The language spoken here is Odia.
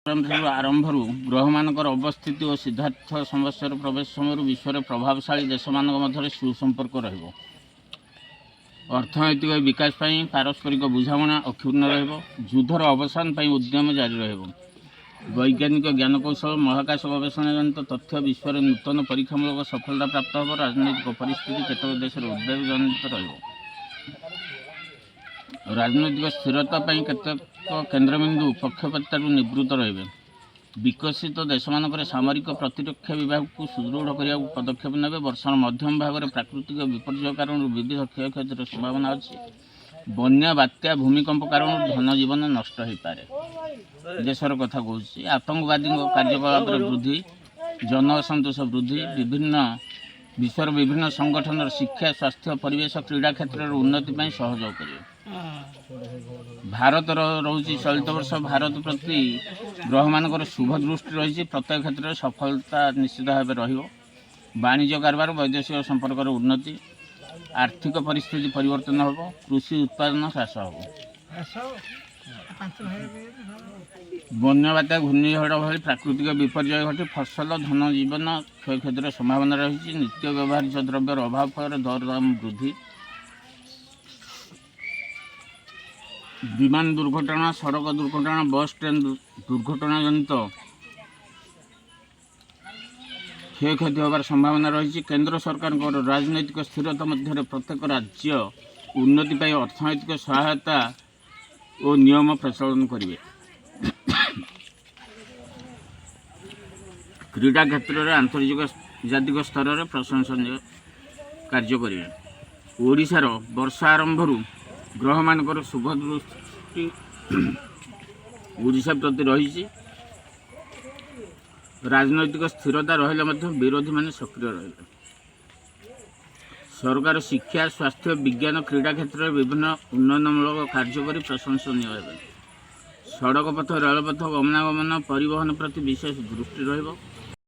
ଆରମ୍ଭରୁ ଗ୍ରହମାନଙ୍କର ଅବସ୍ଥିତି ଓ ସିଦ୍ଧାର୍ଥ ସମ୍ବତ୍ସର ପ୍ରବେଶ ସମୟରୁ ବିଶ୍ୱରେ ପ୍ରଭାବଶାଳୀ ଦେଶମାନଙ୍କ ମଧ୍ୟରେ ସୁସମ୍ପର୍କ ରହିବ। ଅର୍ଥନୈତିକ ବିକାଶ ପାଇଁ ପାରସ୍ପରିକ ବୁଝାମଣା ଅକ୍ଷୁଣ୍ଣ ରହିବ। ଯୁଦ୍ଧର ଅବସାନ ପାଇଁ ଉଦ୍ୟମ ଜାରି ରହିବ। ବୈଜ୍ଞାନିକ ଜ୍ଞାନକୌଶଳ, ମହାକାଶ ଗବେଷଣା ଜନିତ ତଥ୍ୟ ବିଶ୍ୱରେ ନୂତନ ପରୀକ୍ଷାମୂଳକ ସଫଳତା ପ୍ରାପ୍ତ ହେବ। ରାଜନୈତିକ ପରିସ୍ଥିତି କେତେକ ଦେଶରେ ଉଦ୍ବେଗଜନିତ ରହିବ। ରାଜନୈତିକ ସ୍ଥିରତା ପାଇଁ କେତେକ କେନ୍ଦ୍ରବିନ୍ଦୁ ପକ୍ଷପାତିତାରୁ ନିବୃତ୍ତ ରହିବେ। ବିକଶିତ ଦେଶମାନଙ୍କରେ ସାମରିକ ପ୍ରତିରକ୍ଷା ବିଭାଗକୁ ସୁଦୃଢ଼ କରିବାକୁ ପଦକ୍ଷେପ ନେବେ। ବର୍ଷର ମଧ୍ୟମ ଭାଗରେ ପ୍ରାକୃତିକ ବିପର୍ଯ୍ୟୟ କାରଣରୁ ବିବିଧ କ୍ଷୟକ୍ଷତିର ସମ୍ଭାବନା ଅଛି। ବନ୍ୟା, ବାତ୍ୟା, ଭୂମିକମ୍ପ କାରଣରୁ ଧନଜୀବନ ନଷ୍ଟ ହୋଇପାରେ। ଦେଶର କଥା କହୁଛି। ଆତଙ୍କବାଦୀଙ୍କ କାର୍ଯ୍ୟକଳାପରେ ବୃଦ୍ଧି, ଜନ ଅସନ୍ତୋଷ ବୃଦ୍ଧି, ବିଭିନ୍ନ ବିଶ୍ୱର ବିଭିନ୍ନ ସଂଗଠନର ଶିକ୍ଷା, ସ୍ୱାସ୍ଥ୍ୟ, ପରିବେଶ, କ୍ରୀଡ଼ା କ୍ଷେତ୍ରରେ ଉନ୍ନତି ପାଇଁ ସହଯୋଗ କରିବେ। ଭାରତର ରହୁଛି, ଚଳିତ ବର୍ଷ ଭାରତ ପ୍ରତି ଗ୍ରହମାନଙ୍କର ଶୁଭ ଦୃଷ୍ଟି ରହିଛି। ପ୍ରତ୍ୟେକ କ୍ଷେତ୍ରରେ ସଫଳତା ନିଶ୍ଚିତ ଭାବେ ରହିବ। ବାଣିଜ୍ୟ କାରବାର, ବୈଦେଶିକ ସମ୍ପର୍କର ଉନ୍ନତି, ଆର୍ଥିକ ପରିସ୍ଥିତି ପରିବର୍ତ୍ତନ ହେବ। କୃଷି ଉତ୍ପାଦନ ହ୍ରାସ ହେବ। ବନ୍ୟା, ବାତ୍ୟା, ଘୂର୍ଣ୍ଣିଝଡ଼ ଭଳି ପ୍ରାକୃତିକ ବିପର୍ଯ୍ୟୟ ଘଟି ଫସଲ, ଧନ ଜୀବନ କ୍ଷୟକ୍ଷତିର ସମ୍ଭାବନା ରହିଛି। ନିତ୍ୟ ବ୍ୟବହାର୍ଯ୍ୟ ଦ୍ରବ୍ୟର ଅଭାବ ଫଳରେ ଦରଦାମ ବୃଦ୍ଧି, ବିମାନ ଦୁର୍ଘଟଣା, ସଡ଼କ ଦୁର୍ଘଟଣା, ବସ୍, ଟ୍ରେନ୍ ଦୁର୍ଘଟଣା ଜନିତ କ୍ଷୟକ୍ଷତି ହେବାର ସମ୍ଭାବନା ରହିଛି। କେନ୍ଦ୍ର ସରକାରଙ୍କର ରାଜନୈତିକ ସ୍ଥିରତା ମଧ୍ୟରେ ପ୍ରତ୍ୟେକ ରାଜ୍ୟ ଉନ୍ନତି ପାଇଁ ଅର୍ଥନୈତିକ ସହାୟତା ଓ ନିୟମ ପ୍ରଚଳନ କରିବେ। କ୍ରୀଡ଼ା କ୍ଷେତ୍ରରେ ଆନ୍ତର୍ଜାତିକ ସ୍ତରରେ ପ୍ରଶଂସନୀୟ କାର୍ଯ୍ୟ କରିବେ। ଓଡ଼ିଶାର ବର୍ଷ ଆରମ୍ଭରୁ ଗ୍ରହମାନଙ୍କର ଶୁଭ ଦୃଷ୍ଟି ଓଡ଼ିଶା ପ୍ରତି ରହିଛି। ରାଜନୈତିକ ସ୍ଥିରତା ରହିଲେ ମଧ୍ୟ ବିରୋଧୀମାନେ ସକ୍ରିୟ ରହିବେ। ସରକାର ଶିକ୍ଷା, ସ୍ୱାସ୍ଥ୍ୟ, ବିଜ୍ଞାନ, କ୍ରୀଡ଼ା କ୍ଷେତ୍ରରେ ବିଭିନ୍ନ ଉନ୍ନୟନମୂଳକ କାର୍ଯ୍ୟ କରି ପ୍ରଶଂସନୀୟ ହେବେ। ସଡ଼କ ପଥ, ରେଳପଥ, ଗମନାଗମନ, ପରିବହନ ପ୍ରତି ବିଶେଷ ଦୃଷ୍ଟି ରହିବ।